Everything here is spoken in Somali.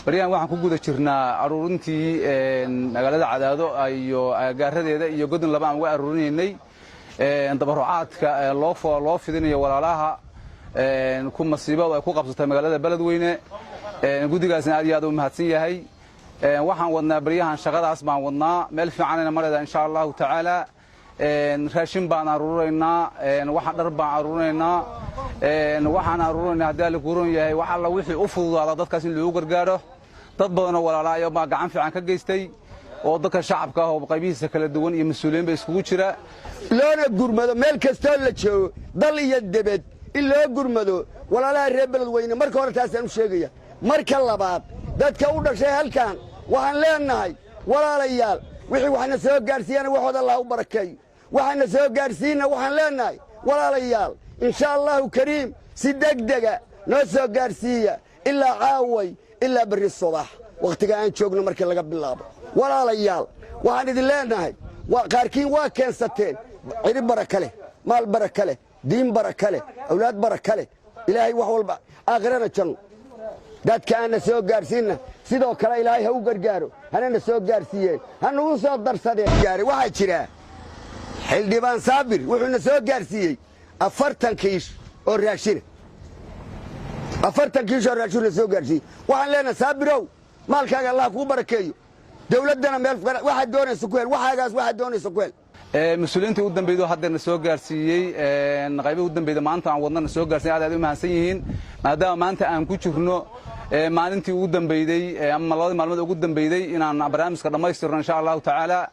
Baryahan waxaan ku guda jirnaa aruurintii magaalada Cadaado iyo agaaradeeda iyo Godin Laba aan uga aruurinaynay tabarucaadka loo fidinayo walaalaha ku masiibadu ay ku qabsatay magaalada Beledweyne. Guddigaasna aad iyo aad u mahadsan yahay. Waxaan wadnaa baryahan shaqadaas baan wadnaa, meel fiicanayna marayda, insha Allahu tacaala. Raashin baan aruurinaynaa, waxaan dhar baan aruurinaynaa, waxaan aruurinaynaa, haddii Alla kuuron yahay, wax alla wixii u fududaada dadkaas in loogu gargaaro. Dad badanoo walaala baa gacan fiican ka geystay oo dadka shacabka ah oo qaybihiisa kala duwan iyo mas-uuliyiin ba iskugu jira. Loona gurmado meel kastoo la joogo, dal iyo debed, in loo gurmado walaalaha reer Beledweyne. Marka hore taasaan u sheegaya. Marka labaad, dadka u dhashay halkan waxaan leenahay: walaalayaal, wixii waxna soo gaadhsiiyana waxooda Allah u barakeeyo. Waxaana soo gaadhsiinna waxaan leenahay: walaalayaal, insha Allahu kariim, si degdega noo soo gaadhsiiya, ilaa caaway ilaa berri subax wakhtiga aan joogno markii laga bilaabo. Walaalayaal, waxaan idin leenahay, qaarkiin waa keensateen cirib baraka leh, maal baraka leh, diin baraka leh, awlaad baraka leh, Ilaahay wax walba, aakhirana janno. Dadka aanna soo gaadhsiinna sidoo kale Ilaahay ha u gargaaro, hanana soo gaadhsiiyeen, ha nagu soo darsadeen. Waxaa jira Xildhibaan Saabir wuxuuna soo gaadhsiiyey 40 kiish oo raashina. 40 kiish oo raashina soo gaadhsiiyey. Waxaan leenahay: Saabirow, maalkaaga Allah kuu barakeeyo. Dawladdana meel waxaad doonaysa ku hel, waxaagaas waxaad doonaysa ku hel. Mas-uuliyiintii u dambeydo haddeerna soo gaarsiiyey, qaybihii u dambeyda maanta aan wadnana soo gaarsiiyey, aad aad u mahadsan yihiin, maadaama maanta aan ku jirno maalintii ugu dambeyday ama 2dii maalmood ugu dambeyday inaan barnaamijka dhammaystirno, insha Allahu tacaala.